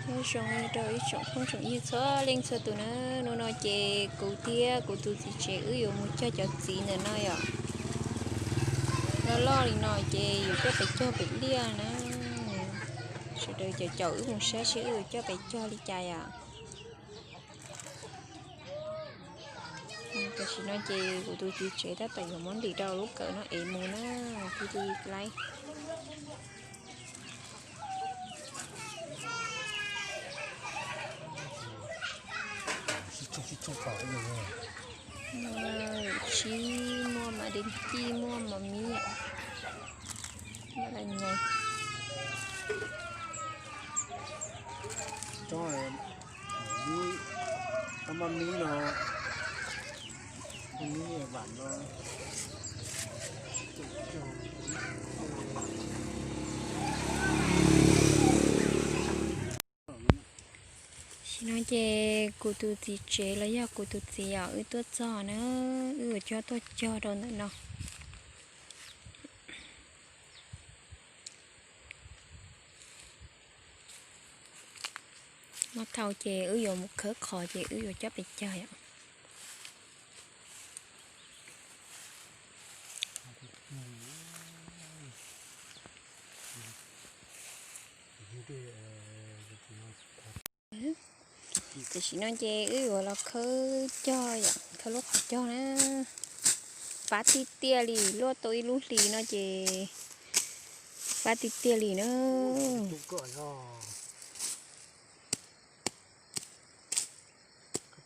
Nyob zoo rau ib tsoom phooj tsoom ywg txhua leej txhua tus na, hnub no ces kuv thiab kuv tus txiv tsev wb yuav mus cog cov txiv ntawm no yom. Loj loj li no ces yuav coj pes cog pem liaj na. Sawv daws caum caum wb mus saib seb wb yuav coj pes cog li cas yom. Tam sim no ces kuv tus txiv tsev tab tom yuav muab ntim rau lub kawm no es mus na, thiaj li laib. Tsis muaj mas dej ci, muaj mas mis, muaj lawm nyais. Tau mas mis no, mas mis vam no. Tam sim no ces kuv tus txiv tsev los yog kuv tus txiv os, wb tuaj txog na, wb yuav coj tuaj cog rau ntawm no. Muab thau ces wb yuav mus khawb qhov ces wb yuav coj pes cog yom. Tam sim no ces wb yuav los khawb cog yom, khawb lub qhov cog na. Fab tiag tiag li, luaj tau ib lub hlis no ces fab tiag tiag li na. Cog no, cog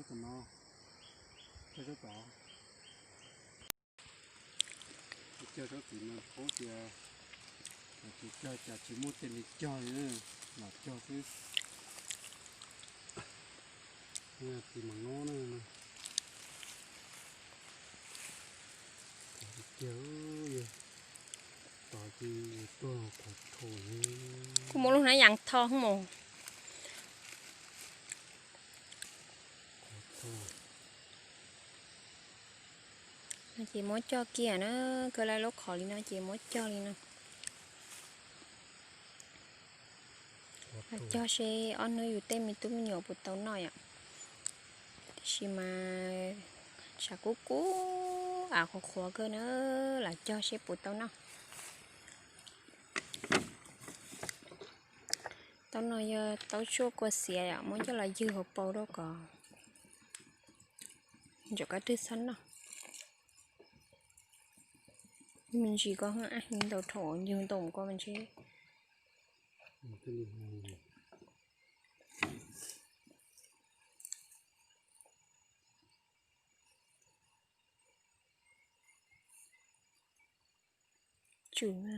tom no, cog tom, cog sab tim no paub tias, tsis cog cas tsis muaj tej li cog li, lam cog xwb. Tiv mas no na, tiag, tos ci tuag qhov tho. Kuv muab lub hnav yas tho mus. Ces muab cog kiag na, kawg lawm lub qhov li no ces muab cog li no. Cog seb ob hnub yus tej me tub me nyuam puas tau noj yom. Tiam sis mas tshav kub kub av qhuav qhuav kawg na, lam cog seb puas tau noj. Taub no yog taub tsuaj kua xiav yom, muab coj los ywg hauv paus rau kom ntsaum kab twg txhob noj. Me ntsis ko, ntau dhau ywg ntau mus ko me ntsis. Tsum na.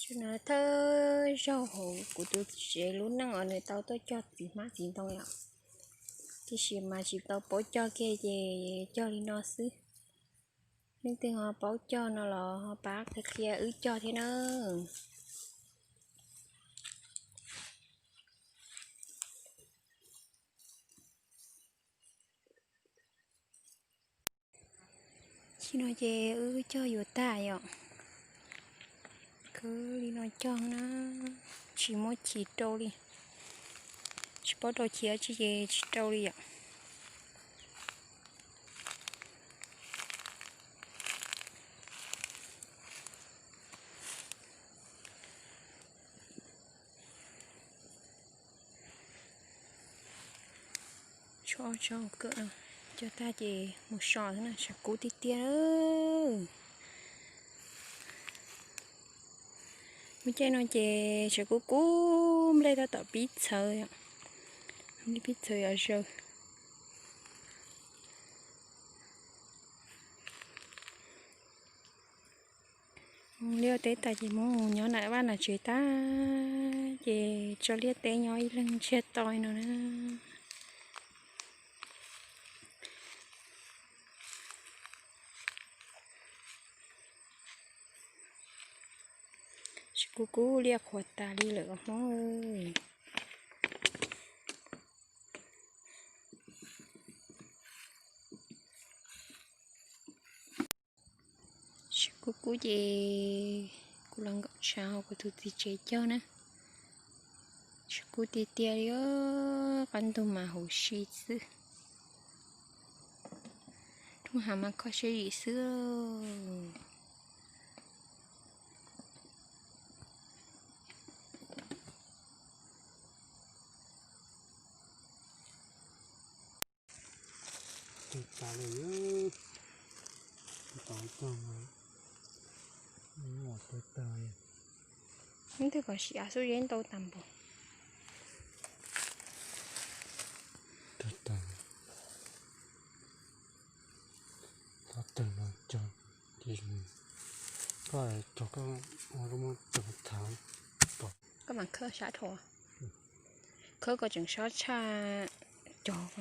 Tsis no thawj zaug hauv kuv tus txiv tsev lub neej os, nws tau tuaj cog txiv hmab txiv ntoo yom. Tiam sis mas tsis tau paub cog kiag ces cog li no xwb. Leej twg ho paub cog no los ho pab qhia qhia wb cog thiab na. Tsis no ces wb cog yuav tag yom. Khawb li no cog na, tsis muab chim rau li. Tsis paub rau chim dab tsi ces tsis rau li yom. Tshuav ob tsob kawm no, cog tag ces mus so xwb na, tshav kub tiag tiag. Lub caij no ces tshav kub kub, nplej tab tom pib txhawv, nplej pib txhawv yom, zaws. Liaj teb tas ces muab nyob nram vaj nram tsev tag, ces tso liaj teb nyob ib leeg ntsiag to no na. Tsis kub kub liaj qhuav tas li lawm os Hmoob. Tsis kub kub ces kuv los nkaum tshav hauv kuv tus txiv tsev cog na. Tsis kub tiag tiag li, qab ntug mas huv si xwb. Rooj hav mas kho siab zim xwb. Tawg tas li, tau cog mas tawg tas. Ib tug kom siav xub zeb ntau tas npaum. Tawg tas. Tawg no cog, koj cog koj ua lub muab cog thav. Koj mam khawb sab dhau, khawb kom tseem sob tshaj cog.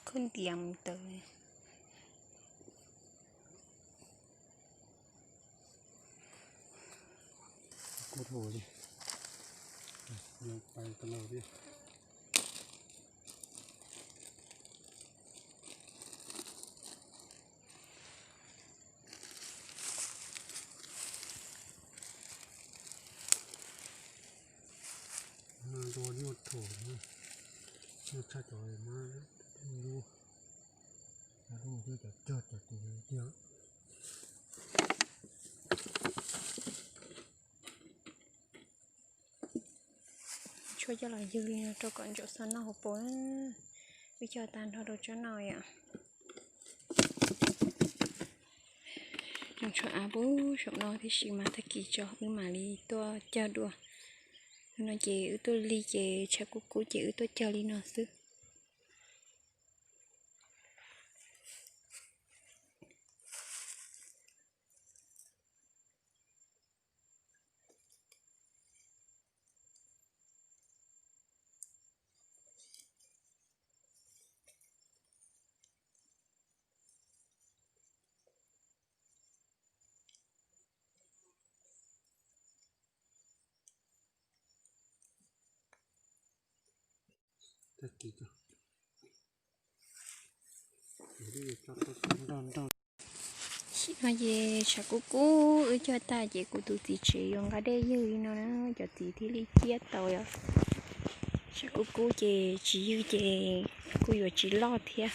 Khawb ntiav mus tawm. Ua nyuaj thaum, nyuaj tshaj cov mas, lub, lub cov cog cov tus tiag. Tshuav coj los ywg li no rau kom ntsaum xav noj hauv paus. Wb cog tag nrho rau tsob no yom. Zoo tshuav av puag saum no tib si mas tag kis tso wb mam li tuaj cog dua. Hnub no ces wb tuaj lig ces tshav kub kub ces wb tuaj cog li no xwb. Tam sim no ces tshav kub kub wb cog tag ces kuv tus txiv tsev yuav nqa dej ywg li no na, cov txiv thiaj li ciaj tau yom. Tshav kub kub ces tsis ywg ces kuj yuav tsis loj thiab.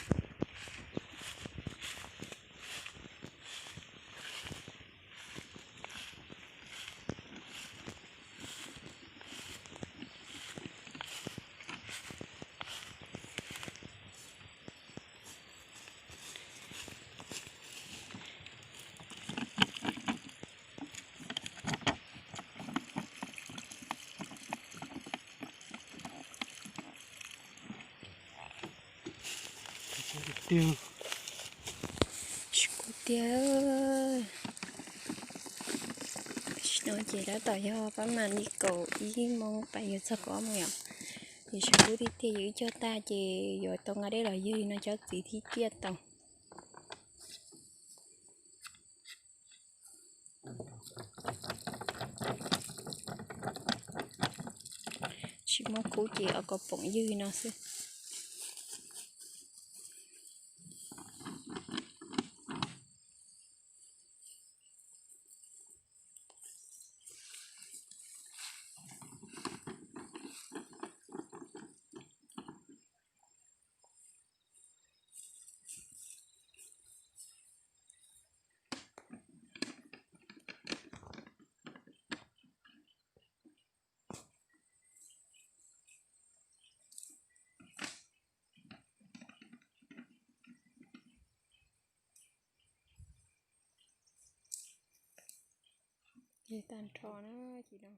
Tiag, tsis kub tiag. Tam sim no ces tab tom yog pab mam li kaum ib moos pais yuav txog kaum ob moos yom. Ces tshav kub tiag tiag, yus wb cog tag ces yuav tau nqa dej los ywg li no cov txiv thiaj ciaj tau. Tsis muaj kub ces ua kaus poom ywg li no xwb. Yig tag nrho na, cim no.